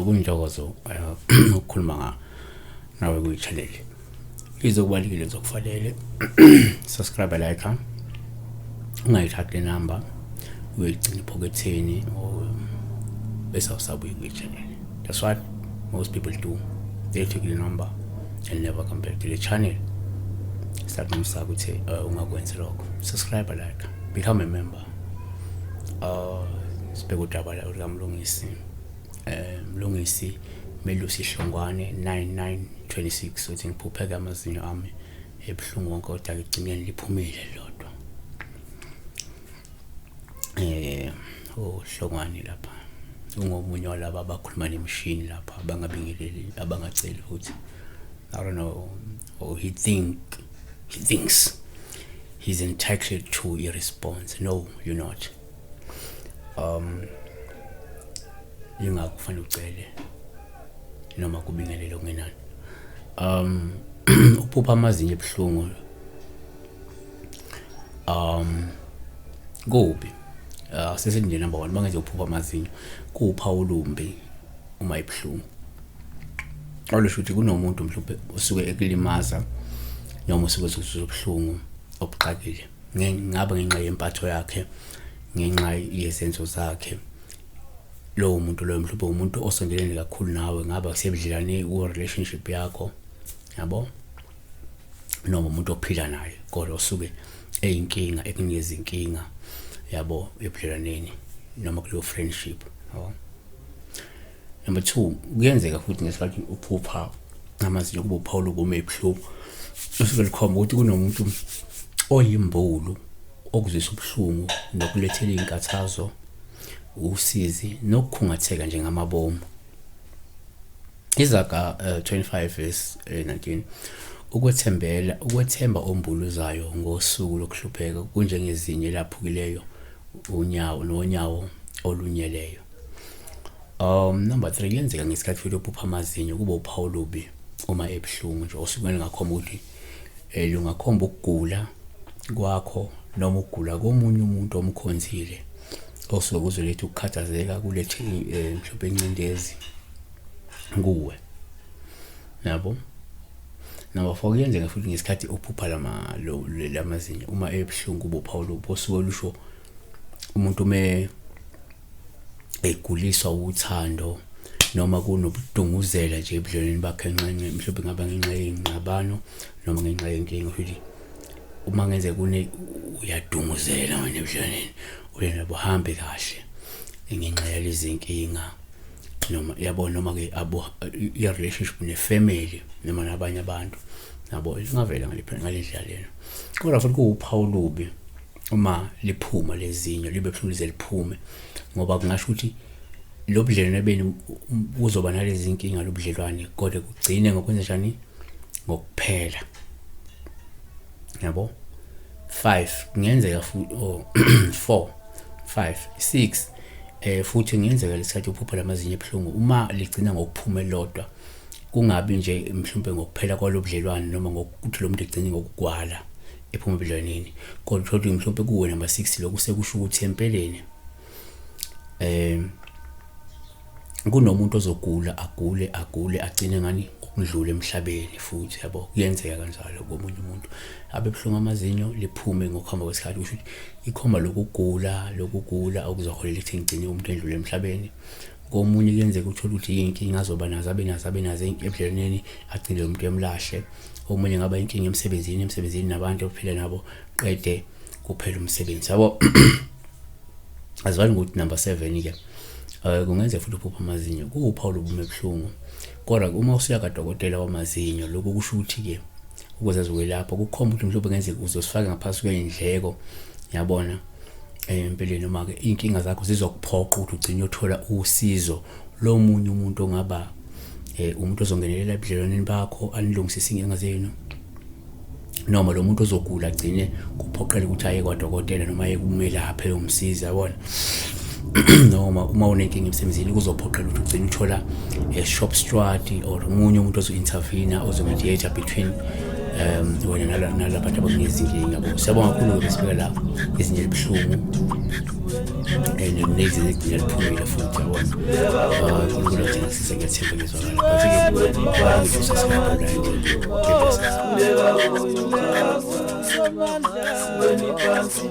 Kuyintokozo ukukhuluma nawe kwi-channel. Izokubalekile zokufanele subscribe, like, ungayithathi le number uyigcina ephoketheni bese awusabuyi kwi-channel. That's what most people do. They take the number and never come back to the channel. Siyakuncisa ukuthi ungakwenzi lokho. Subscribe, like, become a member. Sibheke udaba la likaMlungisi, Mlungisi Melusi Hlongwane 9926, uthi ngiphupheke amazinyo ami ebuhlungu wonke, kodwa ekugcineni liphumile lodwa. UHlongwane lapha ungomunye walaba abakhuluma nemishini lapha, abangabingeleli, abangaceli futhi. I don't know, or he thinks he's entitled to a response. No, you're not. Ingakho kufanele ucele noma kubingelele okungenani. Uphupha amazinyo ebuhlungu kubi. Sesithi nje number 1, mangenze uphupha amazinyo kuwuphawu olumbi uma ebuhlungu. Olusho ukuthi kunomuntu mhlawumbe osuke ekulimaza noma usuke ezuzwa ubuhlungu obuxakile, ngabe ngenxa yempatho yakhe, ngenxa yezenzo zakhe. Lowo muntu loyo mhlawumbe umuntu osondelene kakhulu nawe, ngaba sebudlelwane ku-relationship yakho, yabo, noma umuntu ophila naye, kodwa osuke eyinkinga, ekunikeza inkinga, yabo, ebudlelwaneni noma kuleyo friendship, yabo. Number 2, kuyenzeka futhi ngesikhathi uphupha amazinyo kuba uphawu lokume ebuhlungu, usuke likhomba ukuthi kunomuntu oyimbulu okuzwisa ubuhlungu nokulethela iy'nkathazo, usizi nokukhungatheka njengamabomu. Izaga 25 verse 19, ukwethembela ukwethemba ombuluzayo ngosuku lokuhlupheka kunjengezinyo elaphukileyo unyawo nonyawo olunyeleyo. Number 3, kuyenzeka ngesikhathi futhi uphupha amazinyo kuba uphawu olubi uma ebuhlungu nje, osuke lungakhomba ukuthi lungakhomba ukugula kwakho noma ukugula komunye umuntu omkhonzile, osuke kuzoletha ukukhathazeka, kulethe mhlawumbe incindezi kuwe, yabo. Number 4, kuyenzeka futhi ngesikhathi uphupha lamazinyo uma ebuhlungu kuba uphawu olubi osuke lusho umuntu ume eguliswa uthando noma kunobudunguzela nje ebudlelwaneni bakhe, nxenxe mhlawumbe ngaba ngenxa yey'ngxabano noma ngenxa yenkinga. Futhi uma ngenzeka kune uyadunguzela wena ebudlelwaneni, uyena buhambe kahle ngenxa yalezi nkinga noma, yabo, noma-ke abo i-relationship ne-family noma nabanye abantu, yabo, ingavela ngale ndlela lena. Kodwa futhi kuwuphawu olubi uma liphuma lezinyo, libe buhlungu lize liphume, ngoba kungasho ukuthi lo budlelwane benu buzoba nalezi nkinga lobudlelwane, kodwa kugcine ngokwenza njani, ngokuphela, yabo. 5 kungenzeka futhi, oh 4 5 6, futhi kungenzeka lesikhathi uphupha lamazinyo ebuhlungu uma ligcina ngokuphuma elodwa, kungabi nje mhlawumbe ngokuphela kwalobudlelwane noma ngokuthi lo muntu egcine ngokugwala ephuma ebudlelwaneni, kodwa uthole ukuthi mhlawumbe kuwe number 6 lokhu sekusho ukuthi empeleni kunomuntu ozogula, agule agule agcine ngani ngokudlula emhlabeni futhi, yabo. Kuyenzeka kanjalo komunye umuntu, abe buhlungu amazinyo liphume ngokuhamba kwesikhathi, kusho ukuthi ikhomba lokugula, lokugula okuzoholela ekutheni gcine umuntu edlule emhlabeni. Komunye kuyenzeka uthole ukuthi iy'nkinga azoba nazo, abe nazo, abe nazo ebudlelwaneni, agcine lo muntu emlahle. Omunye ngaba inkinga emsebenzini, emsebenzini nabantu ophila nabo, qede kuphela umsebenzi, yabo. Azivali ngokuthi number 7 ke, kungenzeka futhi uphupha amazinyo kuwuphawu lobume ebuhlungu, kodwa uma usuya kadokotela wamazinyo, lokhu kusho ukuthi-ke ukuze azokwelapha kukhomba ukuthi mhlawumbe kungenzeka uzosifaka ngaphansi kwey'ndleko, yabona, empeleni, noma-ke iy'nkinga zakho zizokuphoqa ukuthi ugcine uyothola usizo lomunye umuntu ongaba umuntu ozongenelela ebudlelwaneni bakho, anilungisise iy'nkinga zenu, noma lo muntu ozogula agcine kuphoqela ukuthi aye kwadokotela noma aye kumelaphi eyomsiza, yabona. Noma uma unenkinga emsebenzini kuzophoqela ukuthi ugcine uthola a shop steward or omunye umuntu ozo-intervene, ozo-mediate between Wena nalabantu abakunikeza inkinga, yabo. Siyabonga kakhulu-ke, besibeka la izinto elibuhlungu and nezinye egcina liphumile futhi, yabona. uNkulunkulu agcina kusiza, ngiyathemba ngizwakala, but-ke kwala ukuthi usubscribe, like. Siweni phansi.